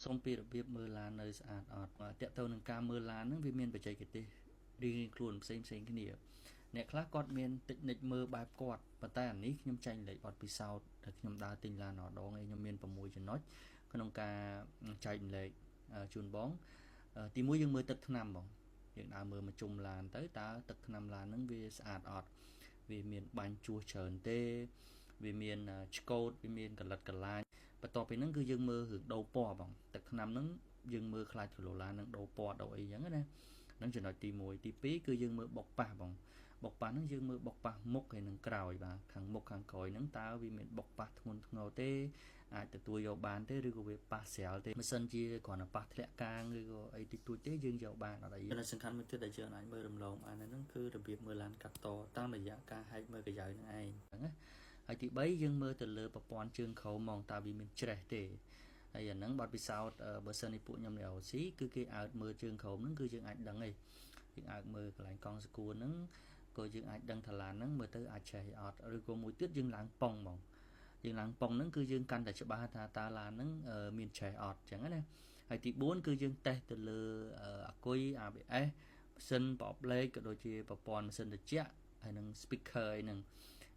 សុំពីរបៀបមើលឡាននៅស្អាតអត់តាក់ទៅនឹងការមើលឡានហ្នឹងវាមានបច្ចេកទេសរៀងៗខ្លួនផ្សេងផ្សេងគ្នាអ្នកខ្លះគាត់មានតិចនិចមើលបែបគាត់ប៉ុន្តែអានេះខ្ញុំចែករំលែកបទពិសោធន៍ដែលខ្ញុំដើរទិញឡានម្ដងឯងខ្ញុំមាន6ចំណុចក្នុងការចែករំលែកជូនបងទីមួយយើងមើលទឹកថ្នាំបងយើងដើរមើលមកជុំឡានទៅតើទឹកថ្នាំឡានហ្នឹងវាស្អាតអត់វាមានបាញ់ជួសច្រើនទេវាមានឆ្កូតវាមានកលិតកលាញបន្ទាប់ពីហ្នឹងគឺយើងមើលរឿងដូរពណ៌បងទឹកថ្នាំហ្នឹងយើងមើលខ្លាចគីឡូឡាននឹងដូរពណ៌ដូរអីចឹងណាហ្នឹងចំណុចទី1ទី2គឺយើងមើលបុកប៉ះបងបុកប៉ះហ្នឹងយើងមើលបុកប៉ះមុខហើយនឹងក្រោយបាទខាងមុខខាងក្រោយហ្នឹងតើវាមានបុកប៉ះធ្ងន់ធ្ងរទេអាចទទួលយកបានទេឬក៏វាប៉ះស្រាលទេបើសិនជាគ្រាន់តែប៉ះធ្លាក់កាងឬក៏អីតិចតួចទេយើងយកបានអត់អីចំណុចសំខាន់មួយទៀតដែលយើងអាចមើលរំលងបានហ្នឹងគឺរបៀបមើលឡានកាត់តតាមរយៈការហែកមើលកាយ៉ៅហ្នឹងឯងហ្នឹងណាហើយទី3យើងមើលទៅលើប្រព័ន្ធជើងក្រោមហ្មងតើវាមានច្រេះទេហើយអាហ្នឹងបទពិសោធន៍បើសិននេះពួកខ្ញុំនៅ OC គឺគេអើតមើលជើងក្រោមហ្នឹងគឺយើងអាចដឹងឯងយើងអើតមើលកន្លែងកង់សកួនហ្នឹងក៏យើងអាចដឹងថាឡានហ្នឹងមើលទៅអាចឆេះអត់ឬក៏មួយទៀតយើងឡើងប៉ុងហ្មងយើងឡើងប៉ុងហ្នឹងគឺយើងកាន់តែច្បាស់ថាតើឡានហ្នឹងមានឆេះអត់អញ្ចឹងណាហើយទី4គឺយើងតេស្តទៅលើអាគុយ ABS ម៉ាស៊ីនប្រអប់លេខក៏ដូចជាប្រព័ន្ធម៉ាស៊ីនត្រជាក់ហើយនិង speaker អីហ្នឹង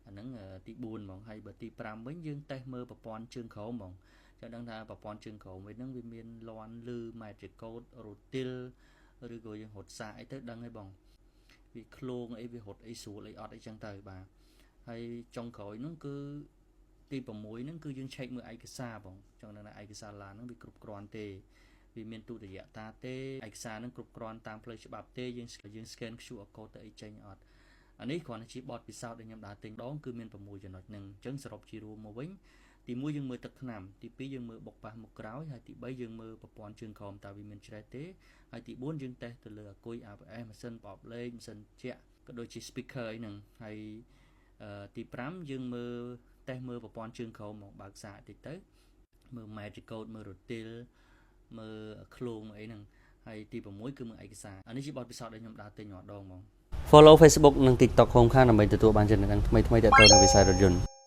អាហ្នឹងទី4ហ្មងហើយបើទី5វិញយើងតេស្តមើលប្រព័ន្ធជើងក្រោមហ្មងចង់ដឹងថាប្រព័ន្ធជើងក្រោមវិញហ្នឹងវាមានលន់លឺម៉ែត្រជាកូតរូទីលឬក៏យើងរត់សាកអីទៅដឹងហើយបងវាឃ្លោងអីវារត់អីស្រួលអីអត់អីចឹងទៅបាទហើយចុងក្រោយហ្នឹងគឺទី6ហ្នឹងគឺយើងឆែកមើលឯកសារបងចង់ដឹងថាឯកសារឡានហ្នឹងវាគ្រប់គ្រាន់ទេវាមានទុតិយតាទេឯកសារហ្នឹងគ្រប់គ្រាន់តាមផ្លូវច្បាប់ទេយើងយើង scan QR code ទៅអីចេញអត់អានេះគ្រាន់តែជាបទពិសោធន៍ដែលខ្ញុំដើរទិញដងគឺមាន6ចំណុចហ្នឹងអញ្ចឹងសរុបជារួមមកវិញទី1យើងមើលទឹកថ្នាំទី2យើងមើលបុកប៉ះមុខក្រោយហើយទី3យើងមើលប្រព័ន្ធជើងក្រោមតើវាមានច្រេះទេហើយទី4យើងតេស្តទៅលើអាគុយ ABS ម៉ាស៊ីនប្រអប់លេខម៉ាស៊ីនជាក់ក៏ដូចជា speaker អីហ្នឹងហើយទី5យើងមើលតេស្តមើលប្រព័ន្ធជើងក្រោមមកបើកសាកតិចទៅមើល magic code មើលរទីលមើលឃ្លោងអីហ្នឹងហើយទី6គឺមើលឯកសារអានេះជាបទពិសោធន៍ដែលខ្ញុំដើរទិញម្ដងហ្មង Follow Facebook និង TikTok Home ខាងដើម្បីទទួលបានចំណេះដឹងថ្មីៗទាក់ទងនឹងវិស័យរថយន្ត។